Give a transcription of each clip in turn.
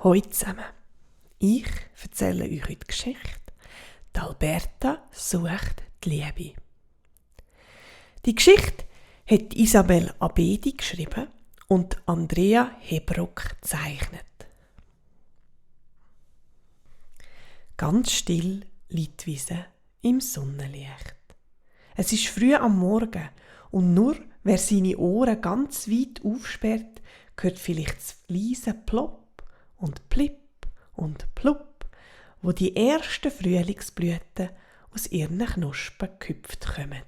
Hallo zusammen. Ich erzähle euch heute die Geschichte «Die Alberta sucht die Liebe». Die Geschichte hat Isabel Abedi geschrieben und Andrea Hebrock gezeichnet. Ganz still liegt die Wiese im Sonnenlicht. Es ist früh am Morgen und nur wer seine Ohren ganz weit aufsperrt, hört vielleicht das leise Plopp und Plipp und Plupp, wo die ersten Frühlingsblüten aus ihren Knospen gehüpft kommen.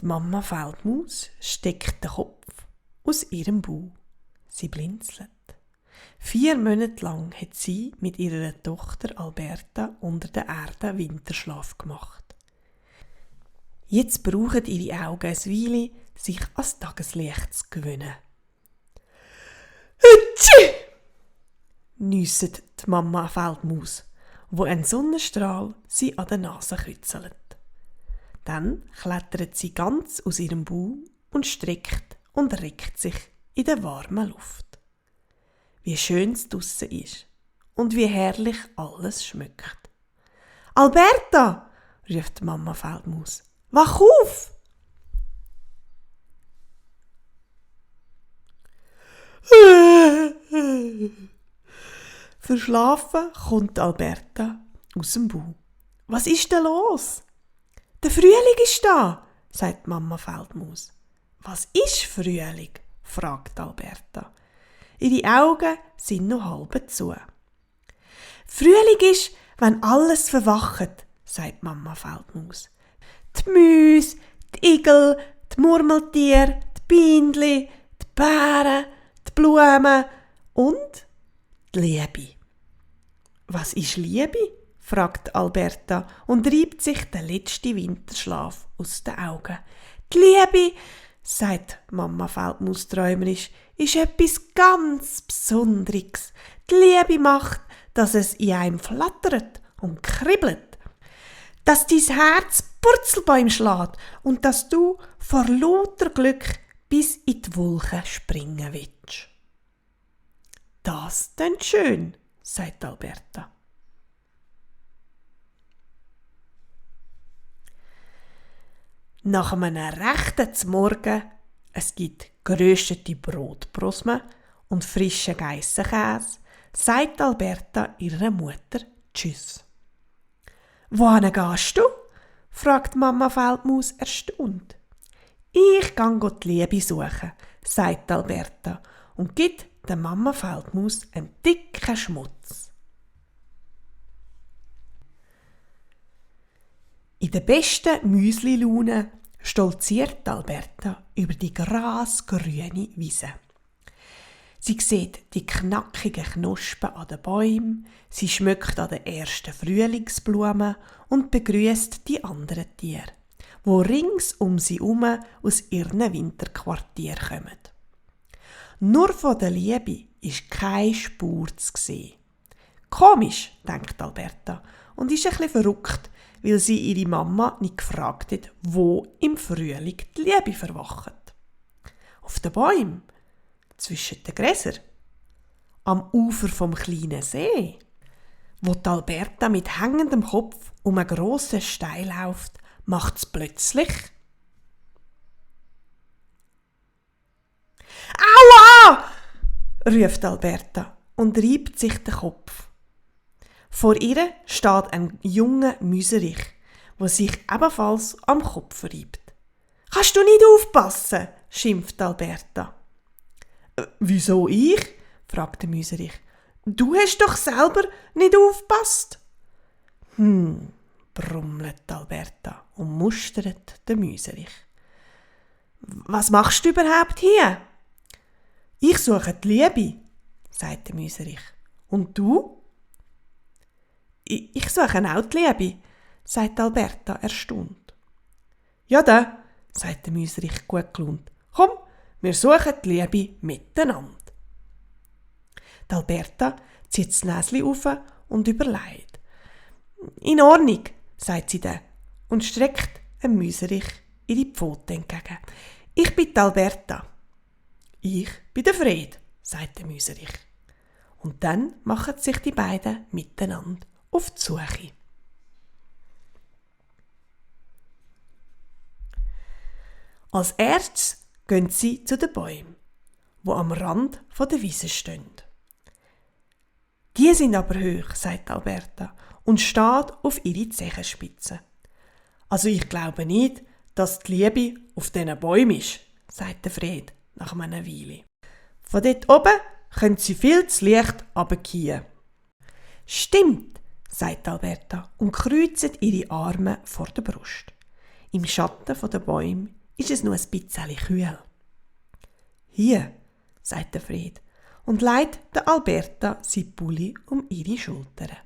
Die Mama Feldmaus steckt den Kopf aus ihrem Bauch. Sie blinzelt. 4 Monate lang hat sie mit ihrer Tochter Alberta unter der Erde Winterschlaf gemacht. Jetzt brauchen ihre Augen ein Weile, sich ans Tageslicht zu gewöhnen. «Hütschi!» niesset die Mama Feldmaus, wo ein Sonnenstrahl sie an der Nase kützelt. Dann klettert sie ganz aus ihrem Bauch und streckt und reckt sich in der warmen Luft. Wie schön es draussen ist und wie herrlich alles schmeckt. «Alberta!» ruft Mama Feldmaus. «Wach auf!» Verschlafen kommt Alberta aus dem Bauch. «Was ist denn los?» «Der Frühling ist da!» sagt Mama Feldmaus. «Was ist Frühling?» fragt Alberta. Ihre Augen sind noch halb zu. «Frühling ist, wenn alles verwacht», sagt Mama Feldmaus. «Die Mäuse, die Igel, die Murmeltiere, die Bienenli, die Bären, die Blumen und die Liebe.» «Was ist Liebe?» fragt Alberta und reibt sich den letzten Winterschlaf aus den Augen. «Die Liebe», sagt Mama Feldmaus träumerisch, «ist etwas ganz Besonderes. Die Liebe macht, dass es in einem flattert und kribbelt, dass dein Herz Purzelbäume schlägt und dass du vor lauter Glück bis in die Wolken springen willst.» «Das klingt schön», sagt Alberta. Nach einem rechten Morgen, es gibt geröstete Brotbrosmen und frischen Geissenkäse, sagt Alberta ihrer Mutter Tschüss. «Wohin gehst du?» fragt Mama Feldmaus erstaunt. «Ich gehe die Liebe suchen», sagt Alberta und gibt der Mama Feldmaus einen dicken Schmutz. In der besten Müsli-Laune stolziert Alberta über die grasgrüne Wiese. Sie sieht die knackigen Knospen an den Bäumen, sie schmeckt an den ersten Frühlingsblumen und begrüßt die anderen Tiere, die rings um sie herum aus ihren Winterquartier kommen. Nur von der Liebe ist keine Spur zu sehen. «Komisch», denkt Alberta und ist ein bisschen verrückt, weil sie ihre Mama nicht gefragt hat, wo im Frühling die Liebe verwacht. Auf den Bäumen, zwischen den Gräsern, am Ufer vom kleinen See. Wo die Alberta mit hängendem Kopf um einen grossen Stein läuft, macht es plötzlich «Aua!» ruft Alberta und reibt sich den Kopf. Vor ihr steht ein junger Müserich, der sich ebenfalls am Kopf reibt. «Kannst du nicht aufpassen?» schimpft Alberta. «Wieso ich?» fragt der Müserich. «Du hast doch selber nicht aufgepasst.» brummelt Alberta und mustert den Müserich. «Was machst du überhaupt hier?» «Ich suche die Liebe», sagt der Müserich. «Und du?» «Ich suche auch die Liebe», sagt Alberta erstaunt. «Ja da», sagt der Müserich gut gelaunt. «Komm, wir suchen die Liebe miteinander.» Die Alberta zieht das Näschen auf und überlegt. In Ordnung, sagt sie dann und streckt dem Müserich ihre Pfote entgegen. Ich bin die Alberta. Ich bin der Fred, sagt der Müserich. Und dann machen sich die beiden miteinander auf die Suche. Als erstes gehen sie zu den Bäumen, die am Rand der Wiese stehen. Die sind aber hoch, sagt Alberta und steht auf ihre Zehenspitze. Also ich glaube nicht, dass die Liebe auf diesen Bäumen ist, sagt der Fred nach einer Weile. Von dort oben können sie viel zu leicht runterfallen. Stimmt, sagt Alberta und kreuzt ihre Arme vor der Brust. Im Schatten der Bäume ist es nur ein bisschen kühl. Hier, sagt der Fred und legt der Alberta sein Pulli um ihre Schultern.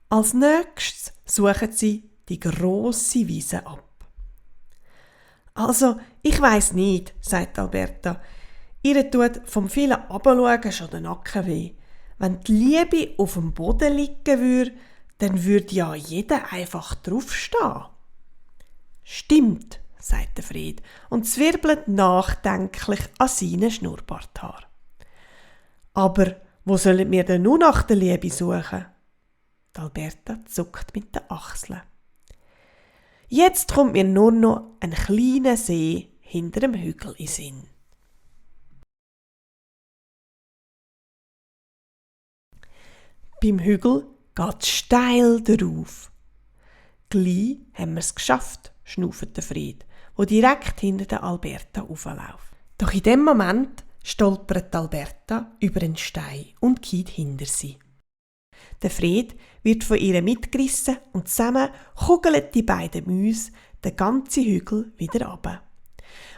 Als nächstes suchen sie die grosse Wiese ab. Also, ich weiss nicht, sagt Alberta. Ihr tut vom vielen Abschauen schon der Nacken weh. Wenn die Liebe auf dem Boden liegen würde, dann würde ja jeder einfach draufstehen. Stimmt, sagt der Fred und zwirbelt nachdenklich an seinen Schnurrbarthaar. Aber wo sollen wir denn nur nach der Liebe suchen? Die Alberta zuckt mit den Achseln. Jetzt kommt mir nur noch ein kleiner See hinter dem Hügel in Sinn. Beim Hügel geht es steil darauf. Gleich haben wir es geschafft, schnauft der Fred, wo direkt hinter der Alberta raufläuft. Doch in dem Moment stolpert Alberta über einen Stein und geht hinter sie. Der Fred wird von ihr mitgerissen und zusammen kugeln die beiden Mäuse den ganzen Hügel wieder runter.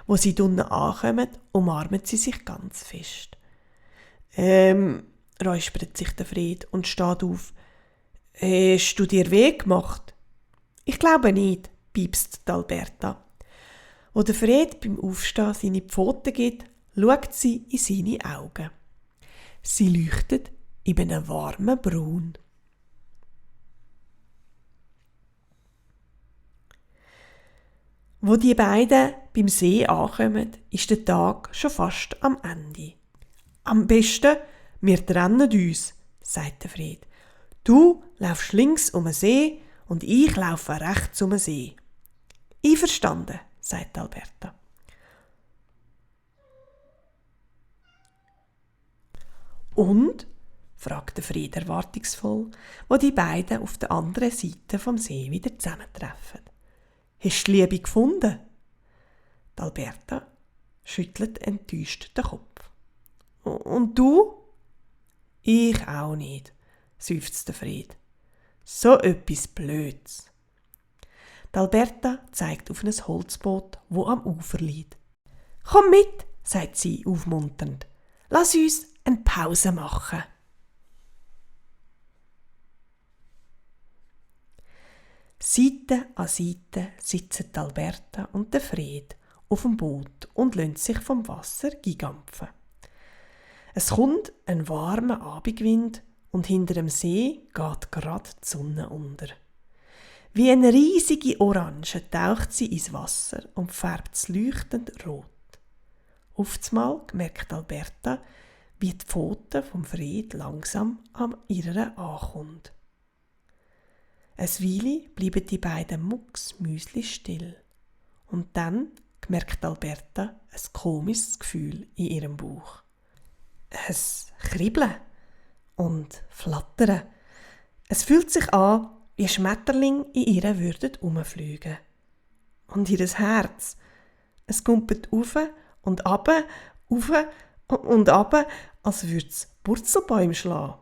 Wo sie unten ankommen, umarmen sie sich ganz fest. Räuspert sich der Fred und steht auf. Hast du dir weh gemacht? Ich glaube nicht, piepst die Alberta. Wo der Fred beim Aufstehen seine Pfoten gibt, schaut sie in seine Augen. Sie leuchtet in einem warmen Braun. Wo die beiden beim See ankommen, ist der Tag schon fast am Ende. Am besten, wir trennen uns, sagt der Fred. Du laufst links um den See und ich laufe rechts um den See. Einverstanden, sagt Alberta. Und? Fragt der Fred erwartungsvoll, wo die beiden auf der anderen Seite vom See wieder zusammentreffen. Hast du die Liebe gefunden? Die Alberta schüttelt enttäuscht den Kopf. Und du? Ich auch nicht, seufzt der Fred. So etwas Blöds. Die Alberta zeigt auf ein Holzboot, wo am Ufer liegt. Komm mit, sagt sie aufmunternd. Lass uns eine Pause machen. Seite an Seite sitzen Alberta und der Fred auf dem Boot und lassen sich vom Wasser gigampfen. Es kommt ein warmer Abendwind und hinter dem See geht gerade die Sonne unter. Wie eine riesige Orange taucht sie ins Wasser und färbt es leuchtend rot. Aufzumal merkt Alberta, wie die Pfote vom Fred langsam an ihrer ankommt. Eine Weile bleiben die beiden mucksmüsli still. Und dann merkt Alberta ein komisches Gefühl in ihrem Bauch. Ein Kribbeln und Flattern. Es fühlt sich an, wie Schmetterlinge in ihr würden herumfliegen. Und ihr Herz, es kumpelt auf und ab, auf und ab, als würde es Purzelbäume schlagen.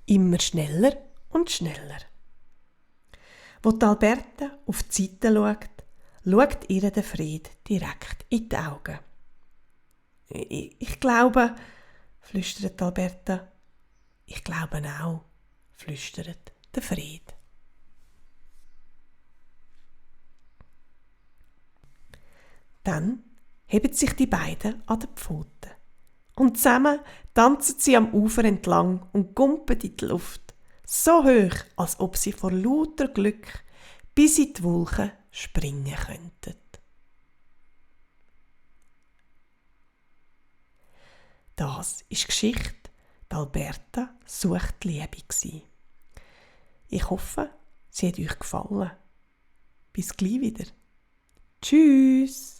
Immer schneller und schneller. Wo die Alberta auf die Seite schaut ihr der Fred direkt in die Augen. Ich glaube, flüstert Alberta. Ich glaube auch, flüstert der Fred. Dann heben sich die beiden an den Pfoten Und zusammen tanzen sie am Ufer entlang und gumpen in die Luft, so hoch, als ob sie vor lauter Glück bis in die Wolken springen könnten. Das ist die Geschichte die Alberta sucht die Liebe. Ich hoffe, sie hat euch gefallen. Bis gleich wieder. Tschüss!